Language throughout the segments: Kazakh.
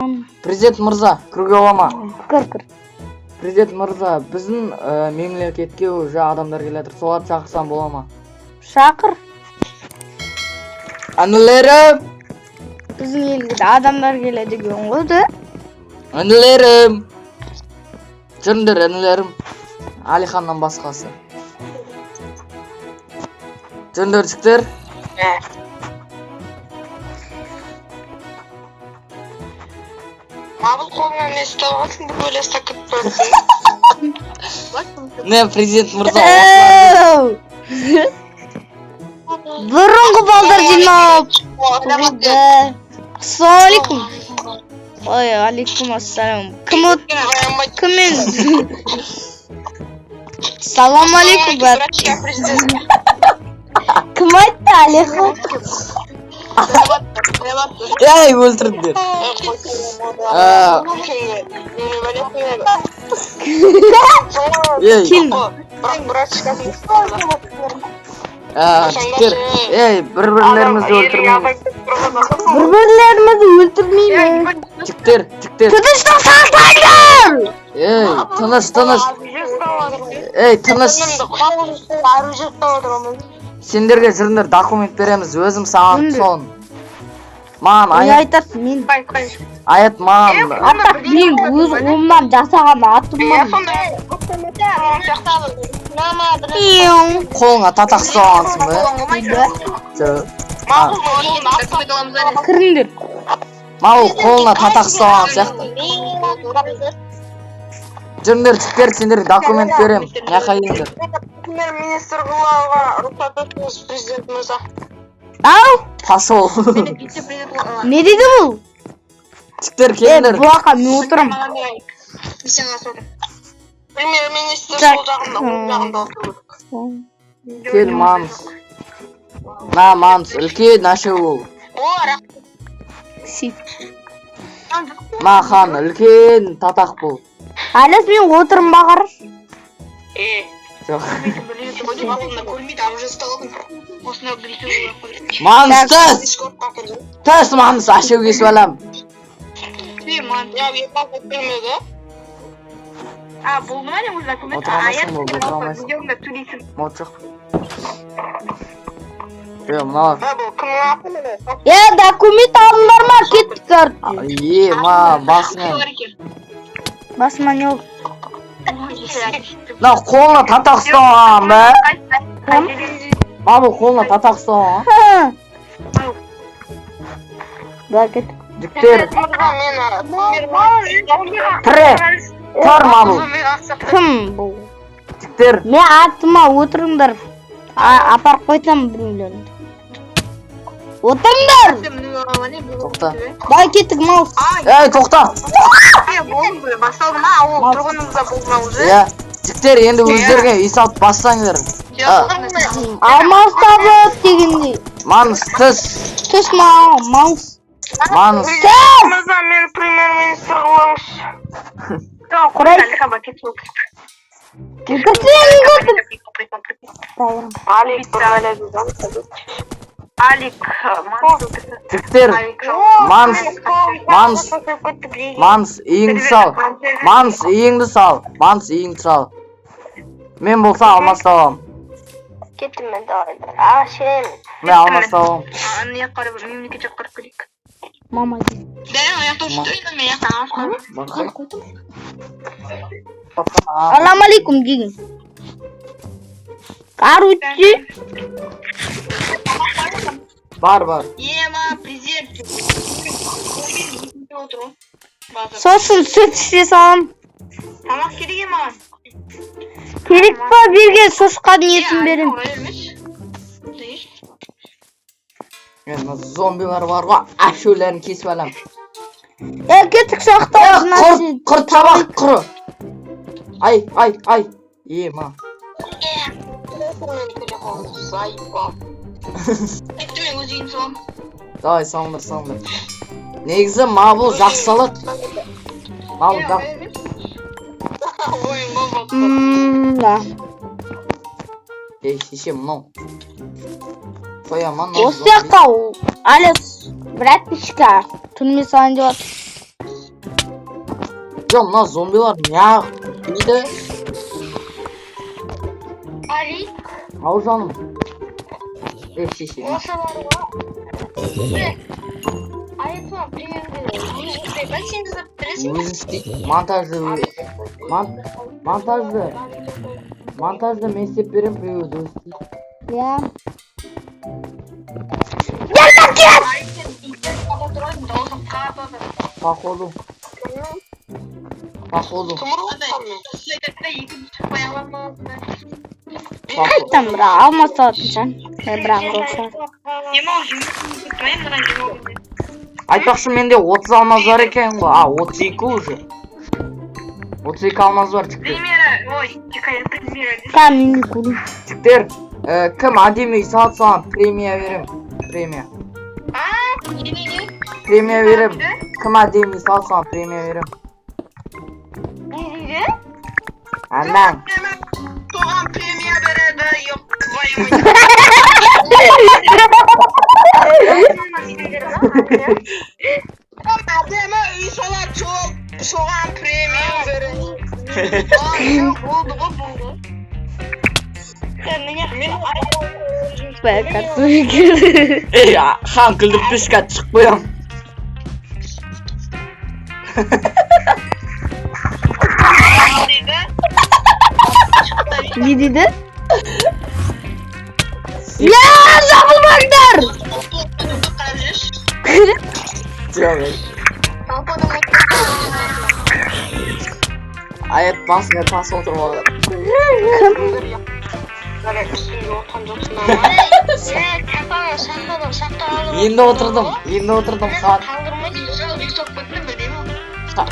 Президент мырза, кіруге бола ма? Кір, кір. Президент мырза, біздің мемлекетке уже адамдар келе жатыр. Соларды шақырсам бола ма? Шақыр. Інілерім, Біздің елге де адамдар келеді екен ғой да. інілерім. Жүріңдер, інілерім. Алиханнан басқасы. Жүріңдер, жігіттер. Мабыл қолыңа не ұстап алғансың, бір бөле ұстап кетіп барасың. Не, президент мырза, Әу! Бұрынғы балдар жиналып. Ассалаумағалейкум. Ой, алейкум ассалам. Кім кіммен? Салам алейкум, брат. Кім айтты, Алихан? Ей, өлтірдіңдер. Ей, Кім? Жігіттер, ей, бір-бірлерімізді өлтірмейміз. Бір-бірлерімізді өлтірмейміз. Жігіттер, жігіттер. Тыныштық сақтаңдар! Ей, тыныш, тыныш. Ей, тыныш. Сендерге жүріңдер, документ береміз. Өзім саған Жүріңдер. сон. Маған Не аят, айтасың мен? аят маған. Аттақ мен өз қолымнан жасаған атымман. Қолыңа татақ ұстап алғансың ба? Жоқ. Кіріңдер. Мау қолына татақ ұстап алған сияқты. Жүріңдер, жігіттер, сендерге документ беремін. Мына келіңдер. Премьер-министр қылуға рұқсат етіңіз, президент мырза. Ау, Пошел. не дейді бұл? Жігіттер, Е, келіңдер. бұлақа мен отырамын. Премьер-министр Так. сол жағында, оң жағында отыру керек. Кел, мамс. На, мамс, үлкен наше ол. Си. Ма, хан, үлкен татақ бұл. Әлес мен отырмын ба қарашы. Жоқ. Мамс, түс! Түс, мамс, ашеу кесіп алам. А, болды ма не уже документ? Отыра алмайсың болды, отыра алмайсың. Видеомда төлейсің. Мод жоқ. Е, мыналар. Е, документ алдыңдар ма? Кеттік короче. Е, ма, басымен. Басыма не болды? Мына қолына татақ ұстап алған ба? Мабыл қолына татақ ұстап алған. Ха. Давай кеттік. Жігіттер, тірі, тұр мабыл. Кім бұл? Жігіттер, Мен атыма отырыңдар. Апарып қойсам біреулеріңді. Отырыңдар! Тоқта. Давай кеттік, маус. Ей, тоқта. Басталды ма? Ол тұрғынымызда болды ма уже? Иә, жігіттер, енді өздеріңе үй салып бастаңдар. Алмас табып дегендей. Маныс, түс. Түс маус. Маныс. Мырза, мені премьер-министр қылыңыз. Құрай. Өлтірсең көтіп. Алик, Жігіттер, Манс, Манс, Манс, үйіңді сал. Манс, үйіңді сал. Манс, үйіңді сал. Мен болса алмас табамын. Кеттім мен, давай. А, сен. Мен алмас табамын. Аны қарап, мемлекет жаққа қарап келейік. Мама. Бақай. Алам алейкум деген. Короче, Бар, бар. Ема, президент. Сосын сүт іше салам. Тамақ керек е маған. Керек па берген шошқаның етін берем. Мен мына зомбилар бар ғой, ашуларын кесіп аламын. Е, кеттік шахта. Құрт, құрт табақ, құры. Ай, ай, ай. Ема. Кетті, мен өз үйім саламын. Давай, салыңдар, салыңдар. Негізі мабыл жақсы салады. Мабыл жақ. Ойын ғой бұл. Да. Ей, шеше, мынау. Қояман. Мынау Осы жаққа Алес, братишка, түрме салайын деп жатыр. Жоқ, мына зомбилар неғып дейді? Али, Ау, жаным. Ей, шеше. Осы бар ғой. Айфон премиумды өзі істей ба, сен жасап бересің бе? Өзі істейді. Монтажды монтажды мен істеп беремін, біреуі өзі істейді. Иә. Дауысым қатты. Походу. Походу. Походу. Қайтадан бірақ алмас алатын шығар. Бірақ жоқ шығар. Айтпақшы, менде 30 алмаз бар екен ғой. А, 32 уже. 32 алмаз бар, жігіттер. Кәдімгі көру. Жігіттер, кім әдемі үй салады, соған премия беремін. Премия. Премия беремін. Кім әдемі үй салады, соған премия беремін. Әмән. Соған премия береді, ёб твою мать. Кім әдемі үй салады, соған премия береді. Болды ғой, болды. Ей, хан күлдіртпеші, қазір шығып қоямын. Не дейді? Я, жабылмаңдар! Жоқ, ей. Аят басына тас отырып алған. Енді отырдым, енді отырдым, хан.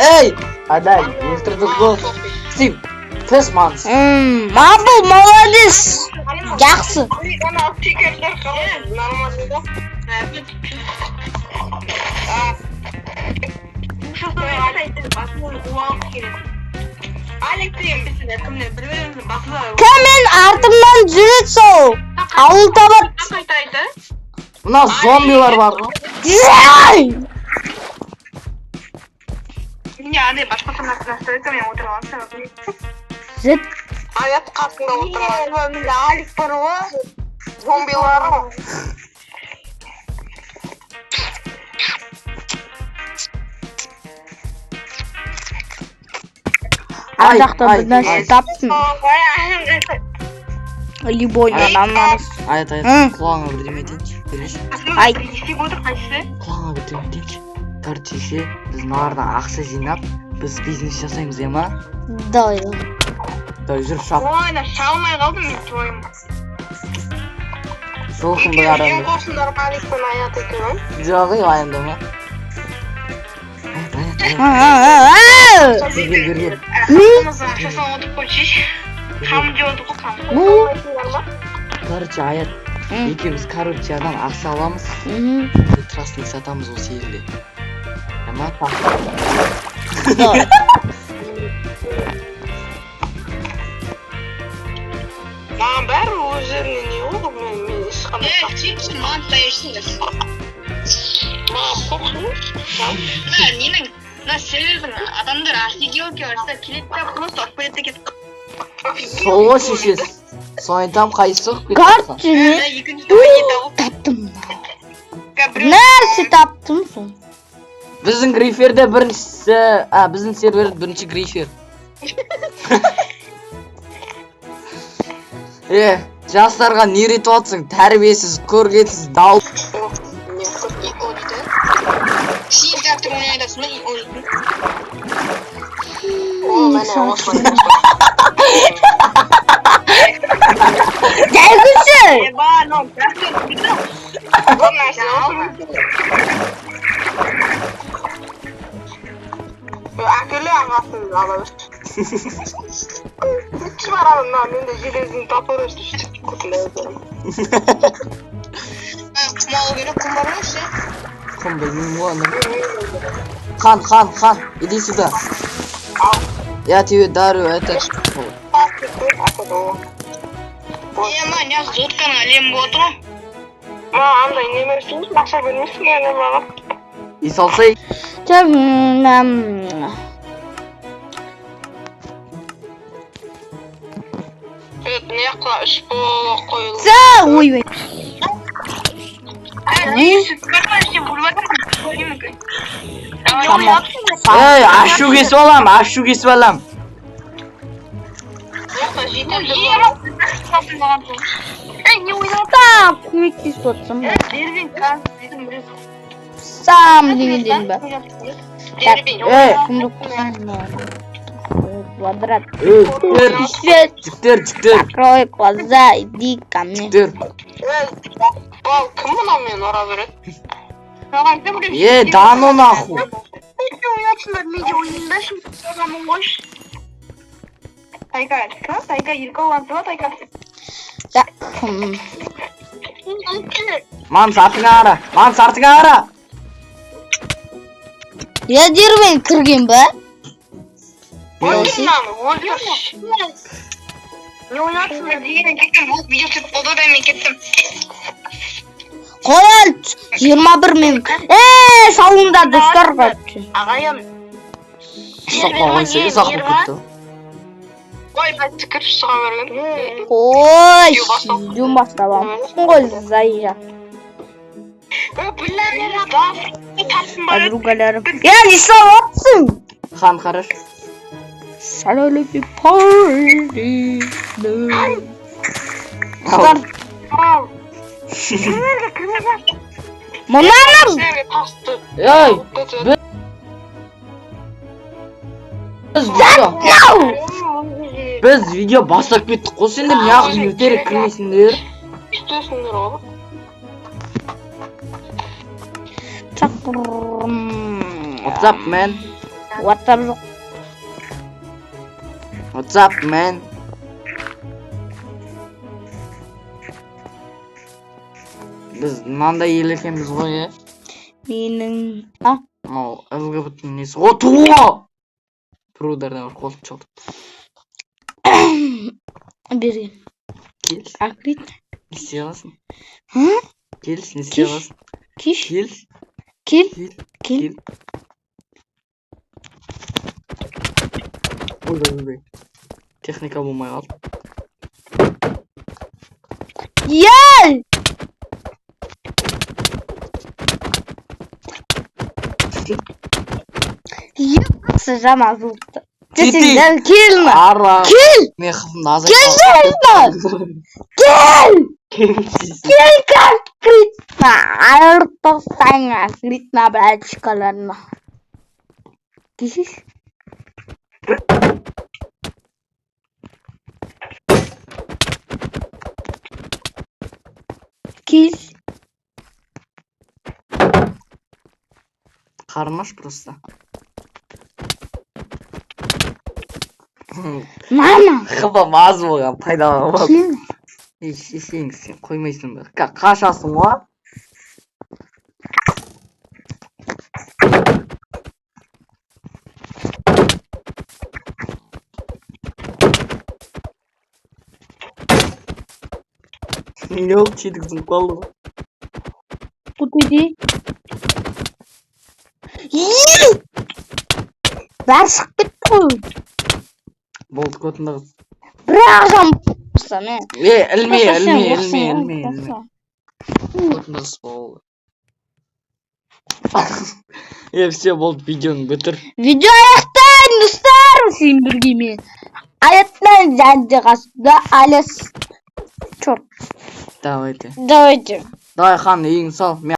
Ей, адай, өлтірдік ғой. Стив, тіс маған. Мабыл, молодец. Жақсы. Спикерлер қалай? Нормально да? Кім мен артымнан жүреді, сол ауыл табады. Мына зомбилар бар ғой. Ай! Менде андай басқаша настройка, мен отырып алсам. Зіт. Аят қасында отырған. Менде Алик бар ғой. Зомбилар ғой. Ар Ай, жақта ай, бір нәрсе ай. таптым. Любой адамдар. Аят, Аят, құлағыңа бірдеме айтайыншы. Береші. Ай. Құлағыңа бірдеме айтайыншы. Короче, ше, біз мыналардан ақша жинап, біз бизнес жасаймыз, иә ма? Давай. Давай, жүр, шап. Ой, на шалмай қалдым мен тойым. Жылқын бір Екеуі ең адамды. қосыңдар ма, Алик пен Аят екеуі? Жоқ, ей, уайымдама. Аят, Аят, Аят. Бері кел, бері кел. Ақшасын отырып қойшы. Қам деп отыр ғой, қам. Короче, Аят, екеуміз коррупциядан ақша аламыз, трастник сатамыз осы елде. Ама? Давай. Маған бәрі өздеріне не болды, мен ешқандай Сен маған таяшсыңдар. Маған похуй. Мына ненің, мына сервердің адамдар офигелки барса келеді да, просто ұрып кетеді де кетіп. Сол ғой, шешесі. Соны айтамын, қайсысы соғып кетті хан? Короче, не Екінші ойын тауып. таптым. Нәрсе таптым сол. Біздің гриферде біріншісі, а, біздің серверде бірінші грифер. Е, жастарға не үйретіп жатсың? Тәрбиесіз, көргенсіз, дау. Не, О дейді. Сен трактор ойнайсың ба? О дейтін. О, міне, осылай. Жай күлші. Еба, мынау трактор дейді. Бұл нәрсе әкелі ағасын ала бер. Күш барамын, мына менде железный топор өсті. Құм алу керек, құм бар ма ше? Құм білмеймін ғой аны. Хан, хан, хан, иди сюда. Я тебе дарю это. Ема, неғып зотканың әлемі болып отыр ғой. Маған андай не берсің, ақша бермейсің енді маған. И салсай. Жа, Аяққа үш блок қойылды. Ойбай. Tamam. Ей, ашу кесіп алам, ашу кесіп алам. Там көмектесіп отырсам ба? Сам дегенден ба? Ей, Кімді қосамын? Квадрат. ей, жігіттер, Свет. жігіттер, жігіттер, Закрой глаза, иди ко мне. жігіттер. Бал, кім мынау мені ұра береді? Ей, да ну нахуй. Тайга, кім? Тайга Ерколан ба, Тайга? Да. Кім? Мамс, артыңа қара, мамс, артыңа қара. Я дербен кірген ба? Өлтір мынаны, өлтір. Не ойнапсыңдар деген кеттім, бұл видео түсіп болды да мен кеттім. Қой әлі 21 минут. Салыңдар достар короче. Ағайын. Ұсақ қойса, ұсақ болып кетті. Ой, бәт түкіріп шыға берген. Қой, видео бастап алыпсың ғой, Зайжа. Ой, бля, да, таптым бар. Подругаларым. Я не салапсың. Хан, қараш. Салалепи парти. Достар, Ау, мынаның сіздерге тасты. Ей, біз видео, біз видео бастап кеттік қой, сендер неғып ертерек кірмейсіңдер? Үстесіңдер ғой. Чақырым. What's up, man? WhatsApp жоқ. What's up, man? Біз мынандай ел екенбіз ғой, е? Менің а Мынау ЛГБТ несі? О, туо! Біреулерден бір қолым шалды. Берген. Кел, Акрит. не істей аласың? Һы? Кел, не істей Кеш. аласың? Кеш. Кел, Кел. кел, Кел. кел. Ой, ой, ой. Техника болмай қалды. Ел! Есі жаман жуықты. Кетейін. Сен кел ма? Ара. Кел! Мен қылымды азайтып Кел! Кел. Кел конкретно! Айырып тастайын конкретно братишкаларына. Кешір. Кел. Қармаш просто. Мама! Қыбым аз болған, пайдаланып. Кел. Ей, шешең, сен қоймайсың ба? Қашасың ғой? Не болды, жеткізіп қалды ғой. Куда иди? Ей! Бәрі шығып кетті ғой. Болды, көтіңді қыс. Бір-ақ жан болса, мен. Е, ілме, Просто сен ілме, оқысың ілме, ғой, ілме, ілме. просто. Көтіңді қыс болды. Е, все, болды, видеоны бітір. Видео аяқтайын, достар. Сен бірге мен. Аяқтайын, және қасымда Алес. Черт. Давайте. Давайте. Давай, хан, үйіңді сал. Мен